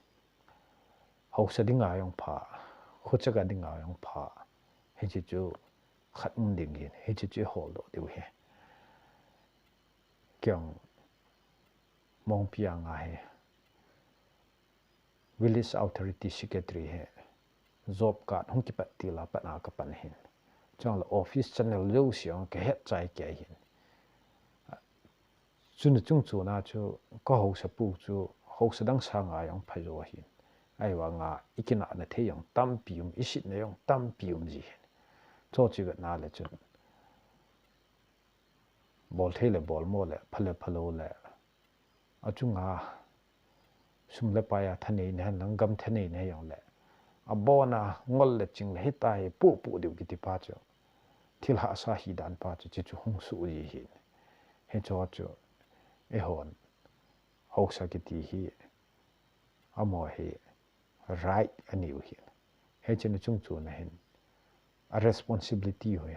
Haosa dinga jong pha, khochaga dinga jong pha, hiche chu khat um ding ahin, hiche chu eiho lou diu ahi. Kei jong Mongpi a nga hi Village Authority Secretary hi job card hung kipat til a pat a kapan ahin. Chule office channel jouse jong kahet chai kei ahin. Chuna chung chun a chu ka haosa pu chu haosa dang sanga jong pha jo ahin. Ahivanga ikinahna thei jong tampi um, isitna jong tampi um ji ahin. Chuche chu ivet na le chun, bol thei le bol mo le, pha le pha lou le, achunga sum le pai a thaneina hen lang, gam thaneina jong le, abon a ngol le ching le hitia hi poh poh diu kiti pa chu, thil hahsa hi dan pa chu, chuche chu hung soh ji ahin. Hiche chu eihon haosa kiti hi, amaho hi right anei u ahin. Hiche chun chung chun a hin a responsibility ho hi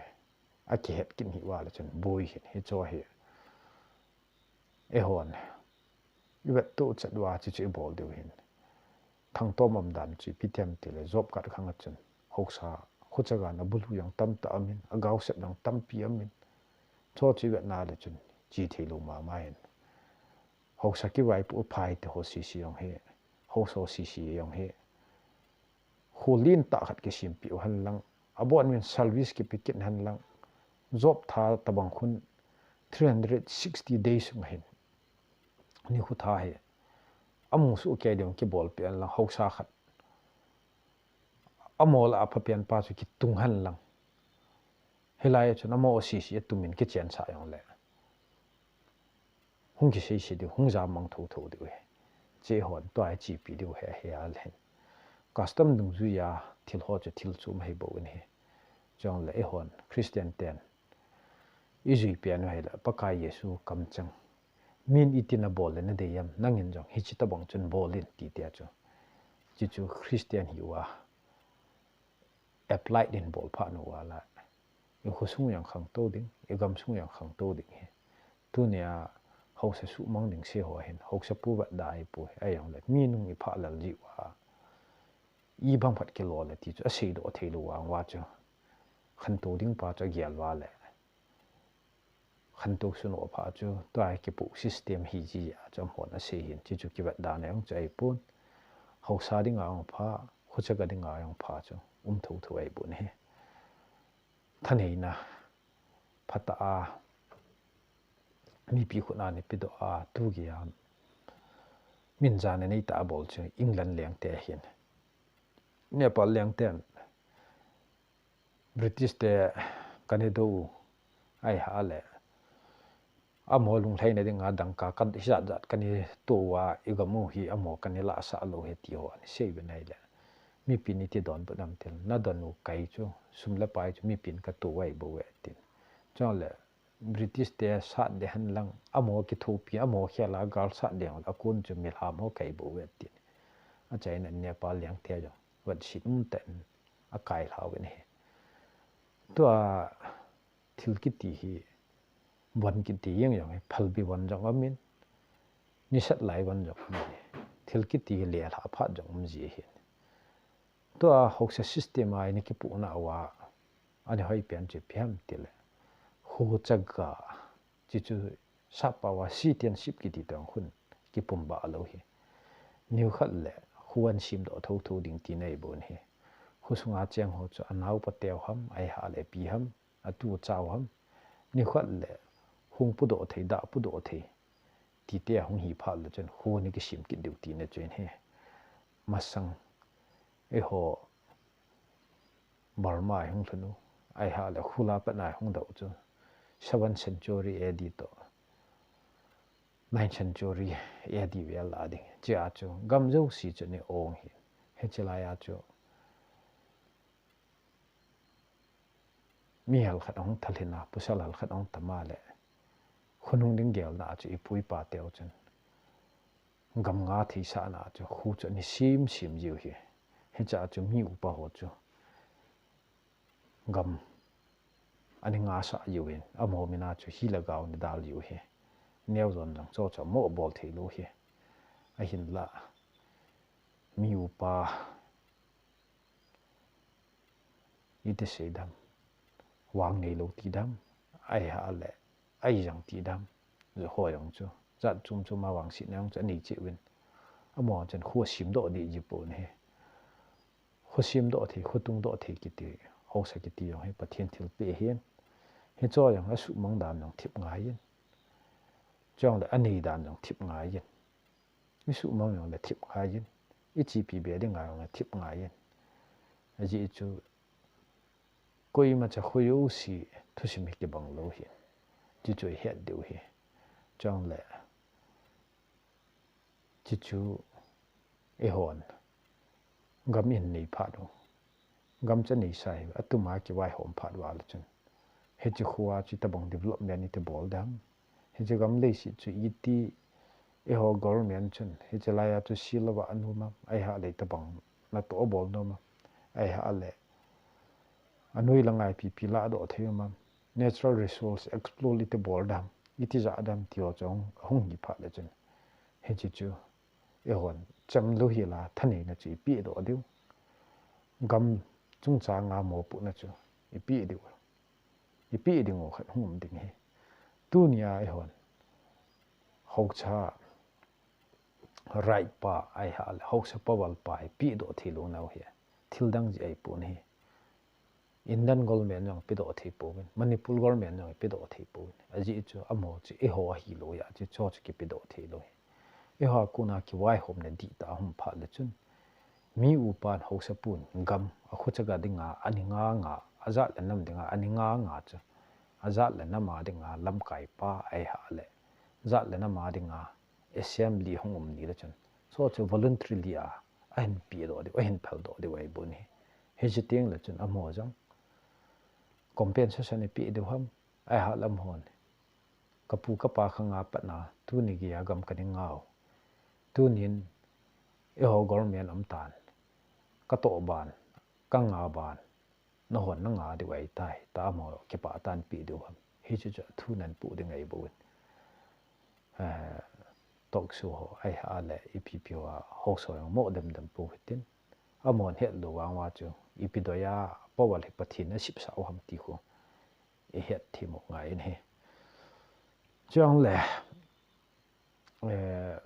akihet kit hi uva le chun boi ahin, hiche hi eihon ivet toh chet uva chuche chu ibol diu ahin. Thangtom um dan chu ipi ti ham itile job card khang a chun haosa khochaga na bulu jong tamtah um in, agaosap jong tampi um in. Chuche chu ivet na le chun che thei lou mama ahin. Haosa kivaipoh phai te ho sese jong hi, haosa sese jong hi, kho lentah khat kisempeh u hen lang, abon min service kipe kit hen lang, job tha tobang khun three hundred sixty days sung hin, nikho tha hi, amu soh kei ding kibol peh hen lang, haosa khat amaho lah a phapen pa chu kitung hen lang. Hilai a chun amaho sese a tumin kichensah jong le, hung kisei sei diu, hung jammang thotho diu ahi. Chuche hon tua hi chepi diu ahi, ahi a le hin. Custom dungjuia thil ho chu thil chom ahi bou in ahi. Chule eihon Christian ten ijui pen u ahile Pakai Jesu kamcheng, min itin abol le nadei em, nangin jong hiche tobang chun bol in ti tia chu, chuche chu Christian hi uva applied in bol phat uva le, ikhosung jong khangtou ding, igamsung jong khangtou ding ahi. Tunia haosa suhmang ding se ho hin, haosapu vetda ahipoi, ahijongle mi nung iphah lel jeh uva, ibang phat kilo le ti chu aseidoh thei lou vang uva chu, khantou ding pa chu agel uva le, khantou sunoh pha chu tua hi kipoh system hi jeh a chu amahon asei hin, chuche chu kivetda na jong chu ahipon, haosa dinga jong pha, khochaga dinga jong pha chu um thotho ahipon ahi. Thaneina phatah a mipi khut a ana pedoh a, tugei a min jana neitah a bol chu England lengte ahin. Nepal lengten British te kana dou u ahi a le, amaho lunglhaina dinga dangka hijat jat kana to uva, igam u hi amaho kana lahsah lou ahi ti ho ana sei uvin ahile, mipin iti donbut nam til, nadon u kai chu, sum le pai chu mipin katoh u ahi bou ve tin. Chule British te sat ding hen lang, amaho kithopi, amaho khel a gal sat ding, akon chu milham ho kai bou ve tin. Achaina Nepal leng te jong, vat sit um tah in akai lha uvin ahi. Tua thil kiti hi, von kiti jeng jong hi, phalbi von jong um in, nisat lai von jong um in, thil kiti hi lelha phat jong um ji ahi. Tua haosa system a ini kipuina uva, ani hoi pen chu ipi ham tile, kho chaga, chi chu sap a uva citizenship kiti tong khun kipum ba lou hi. Nikhat le kho ahin semdoh thotho ding tina ahi bou ahi. Kho sunga cheng ho chu anaopa teu ham, ahi hale pi ham, atu achau ham, nikhat le hung pudoh thei, dah pudoh thei, tite ahung hi phat le chun kho ana kisem kit diu tina chu ahi. Masang eiho Burma a ihung lhun u, ahi hale kho la pat a ihung doh u chu seven century A D toh nine century A D vel a ding. Chea chu gam jouse chu ana ong hi. Hiche lai a chu mi halkhat ahung thalhin a, pasal halkhat ahung tam a le, khonung ding gelna a chu ipu ipa teu chun gam nga theisahna a chu kho chu ana sem sem jiu hi. Hichea chu mi upa ho chu gam ana ngasah jiu hin, amaho min a chu hi le gao ana dal jiu hi. Neo jon jong chu chu mo bol thei lou hi. Ahinla mi upa iti sei dam, vang neilou ti dam, ahi hale, ahi jang ti dam, ho jong chu jat chom chom a vangsetna jong chu anei cheh uvin. Amaho chun kho asemdoh ding ji pon ahi. Kho semdoh thei, kho tungdoh thei kiti, haosa kiti jong hi Pathen thilpeh ahin. Hiche jong asuhmang dan jong thip ngai in. Chule anei dan jong thip ngai in. Isuhmang jongle thip ngai in. Ichepi be ding ngai jongle thip ngai in. Ajeh chu koima cha kho jouse thusim hi kibang lou hi. Chuchu ihet diu hi. Chule chuchu eihon gam inei phat u, gam chu anei sa hi, atum a kivaihom phat uva le chun, hiche kho a chu itobang development iti bol dam, hiche gam leiset chu iti, eiho government chun hiche lai a chu sil ava anom am, ahi hale itobang natoh abol nom am, ahi hale anoi le ngai pipi ladoh thei um am, natural resource explore iti bol dam, iti jah dam ti ho chu ahung hi phat le chun, hiche chu eihon cham lou hi la, thaneina chu ipeh doh diu. Gam chungchang a mopohna chu ipeh diu. Ipeh ding u khat hung um ding ahi. Tunia eihon haosa right pa, ahi hale haosa power pa ipeh doh thei lou nau hi. Thil dang jeh ahi pon ahi. Indian government jong pedoh thei pouvin, Manipur government jong pedoh thei pouvin. Ajeh chu amaho chu eiho ahilou jeh a chu, chu chu kipedoh thei lou hi. Eiho a kona kivaihomna dihtah ahung um phat le chun, mi upan haosa pun gam a kho chaga dinga, ani nga nga, ajat le nam dinga, ani nga nga chu, ajat le nam a dinga lamkai pa, ahi hale jat le nam a dinga assembly hung um ni le chun, chu chu voluntarily a ahin pedoh diu, ahin phaldoh diu ahi pon ahi. Hiche teng le chun amaho jong compensation ipeh diu ham, ahi hale amahon, kapu kapa khang a pat na, tuni gei a gam kana nga u, tunin eiho government um tan, katoh ban, kanga ban, nahon nanga diu ahitai, tia amaho kipah tah in peh diu ham. Hichu chu athu nan poh ding ahi bou in. Eh, talk show ho, ahi hale ipi pi ho a, haosa ho jong mo dem dem pou hitin. Amahon het lou vang uva chu, ipi doh a power hi Pathen in asipsah u ham ti khu ihet thei mo ngai in ahi. Chule, eh,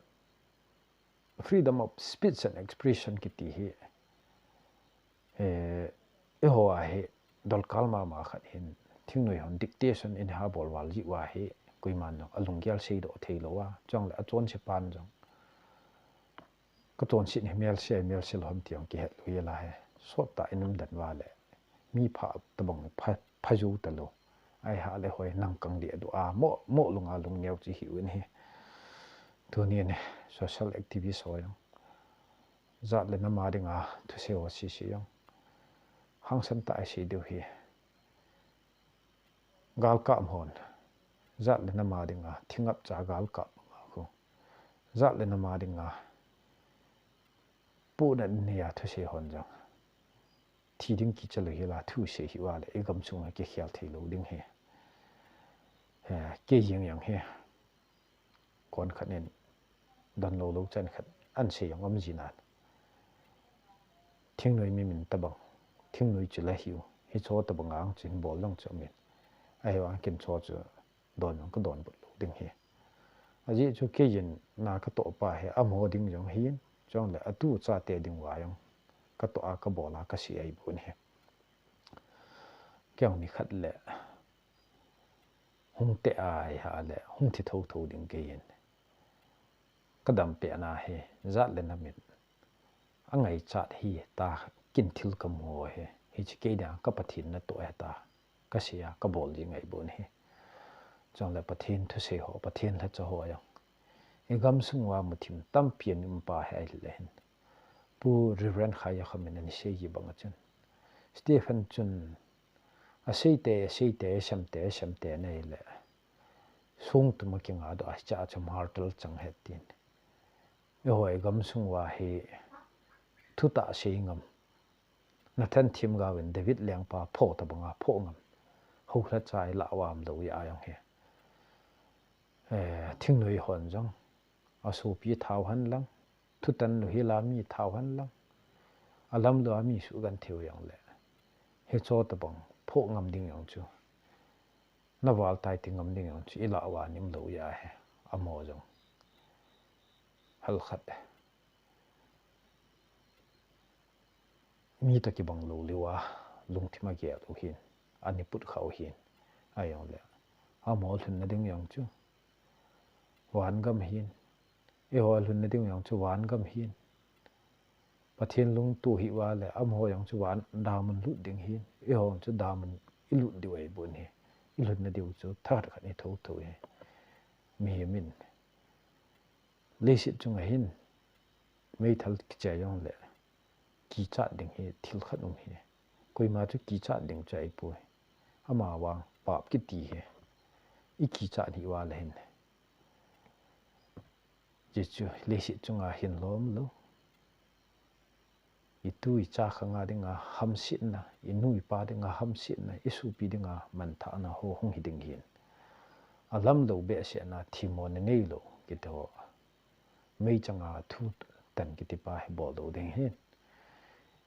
freedom of speech and expression kiti hi, eh, eiho a hi dolkal mama khat hin, thingnoi hon dictation in ha bol val jeh uva hi, koiman jong alunggel seidoh thei lou a, chule achonse pan jong, kachonset hi melse, melse lou ham ti jong kihet lou hi la hi, sot tah in um den uva le, mi pha tobang pha, pha jou talou. Ahi hale hoi nang kang deh du a, mo, mo lung a lung neo chu hi uvin ahi. Tunin social activist ho jong Jat le nam a dinga thusei ho sese jong hangsan tah a sei diu hi. Galkap hon jat le nam a dinga thingapcha galkap banga khu jat le nam a dinga puhnat nei a thusei hon jong thi ding kicha lou hila thusei hi uva le i gamsung hi kikhel thei lou ding hi. He, kei jeng jong hi kon khat in don lou lou chan khat an sei jong um ji nan. Thingnoi mi min tabang, thingnoi chu la hiu, hicho tabang ang chu hin bol lang chu min. Ahivang ken cho chu don jong ka don bol lou ding hi. Ajeh chu kei in na ka toh pa hi amaho ding jong hin, chule atu chate ding uva jong ka toh a ka bol a ka sei ahi bou hi. Kei jong nikhat le hung te ahi a le hung thi thotho ding kei in. Ka dam pehna hi jat le nam in angaichat hi ta kin thil ka mu ho hi, hiche kei dinga ka Pathen natoh ahi ta ka sei a ka bol ji ngai bou hi. Chule Pathen thusei ho, Pathen lhacha ho jong i gamsung uva muthim tampi ana um pa hi ahile hin. Pu Reverend Khaiyakham in ana sei ji banga chun Stephen chun aseite, aseite, asemte, asemte ana hile songtum a kinga doh a hiche a chu martyr chang ahi tin. Eiho i gamsung uva hi thutah sei ngam, Nathan Themgao in David lengpa pho tabanga pho ngam, houlhacha i lah uva um lou jeh a jong hi. Eh, thingnoi hon jong asopi thau hen lang, thutan lou hila mi thau hen lang, alam lou a mi suhgenthei u jong le hicho tabang pho ngam ding jong chu, na val tai ti ngam ding jong chu i lah uva ana um lou jeh a hi, amaho jong hal khat mi toh kibang lou lou a lungthim a gel u hin, ana put kha u hin, ahi jong le amaho lhunna ding jong chu van gam hin, eiho lhunna ding jong chu van gam hin. Pathen lungtoh hi uva le amaho jong chu van damun lut ding hin, eiho jong chu damun i lut diu ahi bou hi. I lhunna diu chu thakhat khat i thotho hi. Mihem in leiset chunga hin meithal kichai jong le kichat ding hi thil khat um hi. Koima chu kichat ding chu ahipoi. Amavang pap kiti hi i kichat hi uva le hin. Hichu leiset chunga hin lom lou, i tu i cha khanga dinga hamsetna, i nu i pa dinga hamsetna, i sopi dinga manthahna ho hung hi ding hin. Alam lou behseh na themmo na nei lou kiti ho. Meichanga thu tan kiti pa hi bol lou ding hin.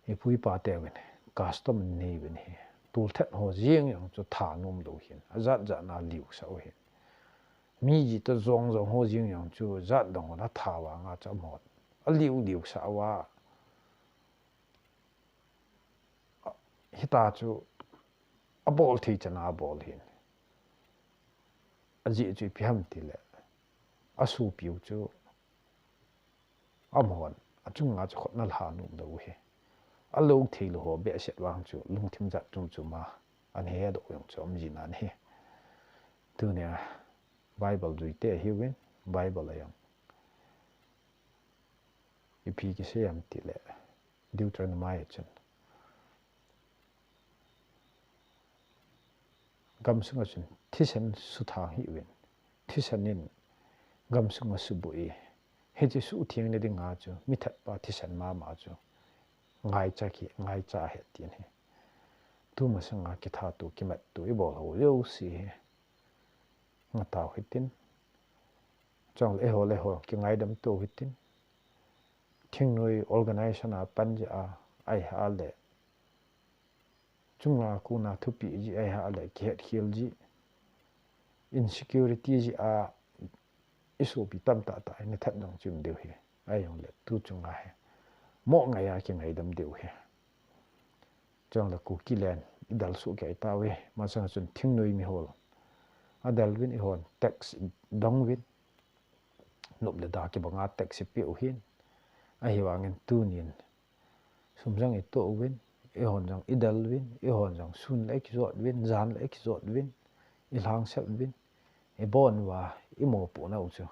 I pu i pa teuvin custom nei uvin hi. Tulthat ho jeng jong chu thanom lou hin. Ajat jat na liusah u hin. Mi ji toh jong jong ho jeng jong chu jat dong la tha vanga chu amon. Aliu liusah uva. Hita chu abol thei chan a abol hin. Ajeh chu ipi ham tile, asopiu chu amahon achunga chu khut ana lha nom lou hi. Alou thei lou ho behseh vang chu lungthim jat chom chom a ana hedoh jong chu um ji nan hi. Tunia Bible juite ahiuvin, Bible a jong ipi kisei ham tile, Deuteronomy a chun gamsunga chun thisan suthang hih uvin, thisan in gamsunga subuh e, hiche suhtheng na dinga chu mithat pa thisan mama chu ngaicha ki, ngaicha ahi tin hi. Tumasanga kithat u kimat u ibol ho jouse hi ngatau hitin, chule eiho le eiho kingaidam to hitin, thingnoi organization a pan jeh a, ahileh chunga kona thupeh jeh ahileh kihetkhel jeh, insecurity jeh a isopi tamtah tah in ithat dong chim diu hi. Ahijongle tu chunga hi mo ngai a kingaidam diu hi. Chule Kuki land idel soh kei tauve, masanga chun thingnoi mihol adel uvin, eihon tax idong uvin, nop le da kibanga tax ipe u hin, ahivangin tunin sum jong itoh uvin, eihon jong idel uvin, eihon jong sun le ikijot uvin, jan le ikijot uvin, ilhangsel uvin, ibon uva imopohna u chu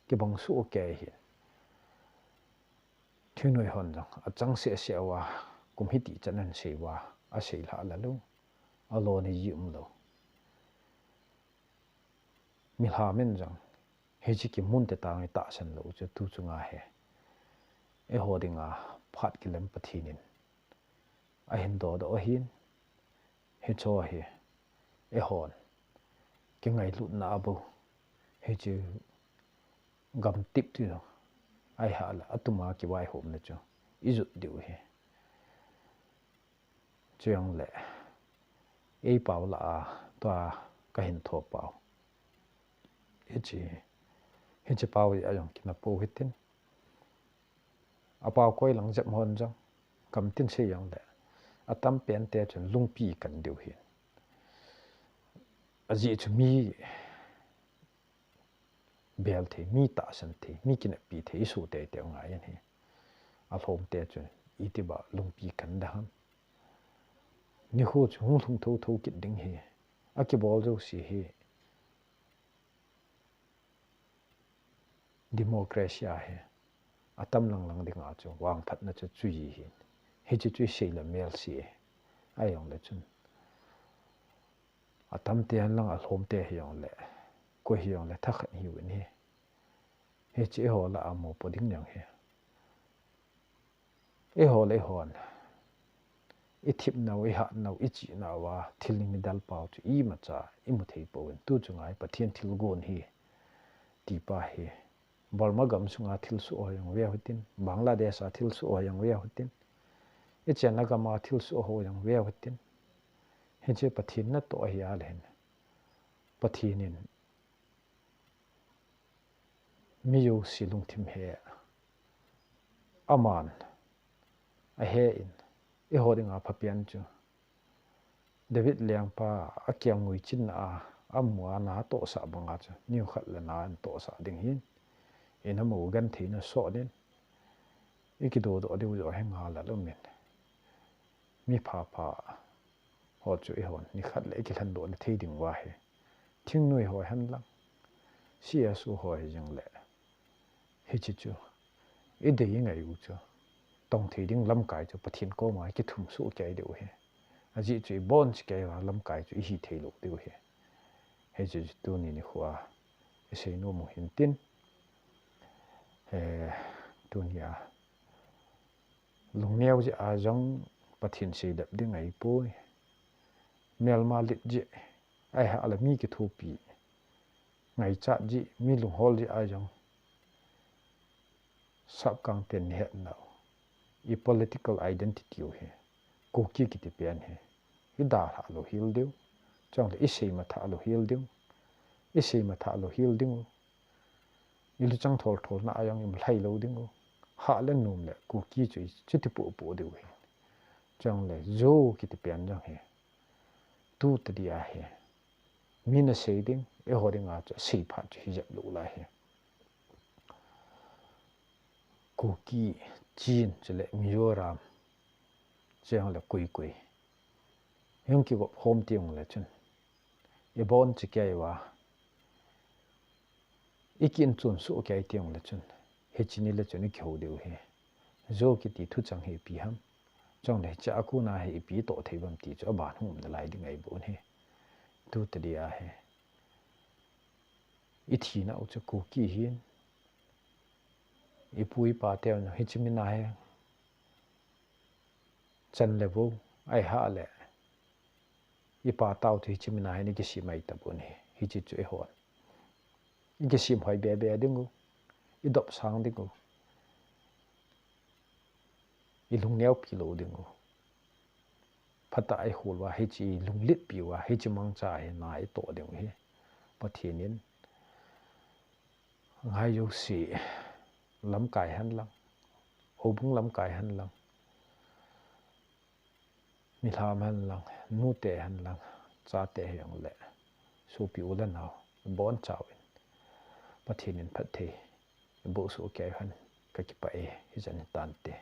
kibang soh kei hin. Kinoi hon jong achang seh seh uva, kum hiti chan ahin sei uva, asei lha la lou, alon hi ji umlou. Mihem in jong hiche kimun te tang itahsan lou chu tu chunga hi eiho dinga phat kilem Pathen in ahin dodoh ahin, hicho hi eihon kingailutna a bou, hiche gamtip tu ahi hale, atuma kivaihomna chu ijot diu hi. Chujongle, eipao lah a, tua kahin thopau, hiche, hiche pao jeh a jong kinah pou hitin, apao koi lang jep hon jong, gamtin sei jongle, atam pen te chun lungpi kan diu hin. Ajeh chu mi bel thei, mi tahsan thei, mi kineppi thei isoh teitei u ngai ahi. Alhom te chun iti ba lungpi kan da ham. Nikho chu hung lhung thotho kit ding hi, akibol jouse hi democracy ahi, atam lang lang dinga chu vangphatna chu chu ji hin. Hiche chu isei le melse ahi. Ahijongle chun, atam te hen lang, alhom te hijongle, koi hijongle thakhat hiuvin ahi. Hiche eiho lah a mopo ding jong hi, eiho le eihon ithip nau, ihat nau, ichih nauva thil ni midal pau chu imacha imu thei pouvin, tu chunga hi Pathen thilgon hi, tipa hi, Burma gam sunga thilsoh ho jong veu hitin, Bangladesh a thilsoh ho jong veu hitin, ichenna gam a thilsoh ho jong veu hitin, hiche Pathen natoh ahi a le hin, Pathen in mi jouse lungthim he, aman ahe in, eiho dinga phapen chu David lengpa akiang ngui chinna a, amu a na atohsah banga chu nikhat le na atohsah ding hin, ina mu genthei na soh din, ikidodoh diu joh hi ngal a lum in, mi phapha ho chu eihon nikhat le ikilhendoh na thei ding uva hi, thingnoi ho hen lang, C S O ho hi jing le, hiche chu idei ngai u chu, tong thei ding lamkai chu Pathen koma kithum soh kei diu hi. Ajeh chu ibon cheh kei uva lamkai chu ihi thei lou diu hi. Hiche chu tuni nikho a isei nom u hin tin, eh, tuni a lungneo jeh a jong Pathen seidep ding ahipoi. Melma lit jeh, ahi hale mi kithopi ngaichat jeh, mi lunghol jeh a jong, sapkang ten ihet nau, i political identity u hi, Kuki kiti pen hi, idalhah lou hel diu, chule isei mathah lou hel diu, isei mathah lou hel diu, iluchang tholtholna a jong imu lhai lou diu, hah le nom le Kuki chu ichuti popo diu hi. Chule Zo kiti pen jong hi, tu tadi a hi, min asei ding, eiho dinga chu asei phat chu hijep lou lai hi. Kuki, Chin, chule Mizoram, chule koi koi, hung kigop khom teng le chun, ibon cheh kei uva, ikiinchon soh kei teng le chun, hiche ni le chun ikihou diu hi. Zo kiti thuchang hi ipi ham, chule hiche a kona hi ipi toh thei uvem ti chu aban hung um nalai ding ahi bon hi. Tu tadi a hi, ithina u chu Kuki hin, ipu ipa teho hiche min a hi chan le vo, ahi hale, ipa tao chu hiche min a hin ikisem ahi tabon hi. Hiche chu eihon ikisem hoi bebe ding u, idopsang ding u, ilungneopi lou ding u, phatah a ikhol uva, hiche ilungletpi uva, hiche mangcha hi na itoh ding u hi. Pathen in ngai jouse, lamkai hen lang, houbung lamkai hen lang, milham hen lang, nute hen lang, chate hijongle, sopi u le nao, ibonchauvin Pathen in phatthei iboh soh kei hen, kakipah e, hichan hitante.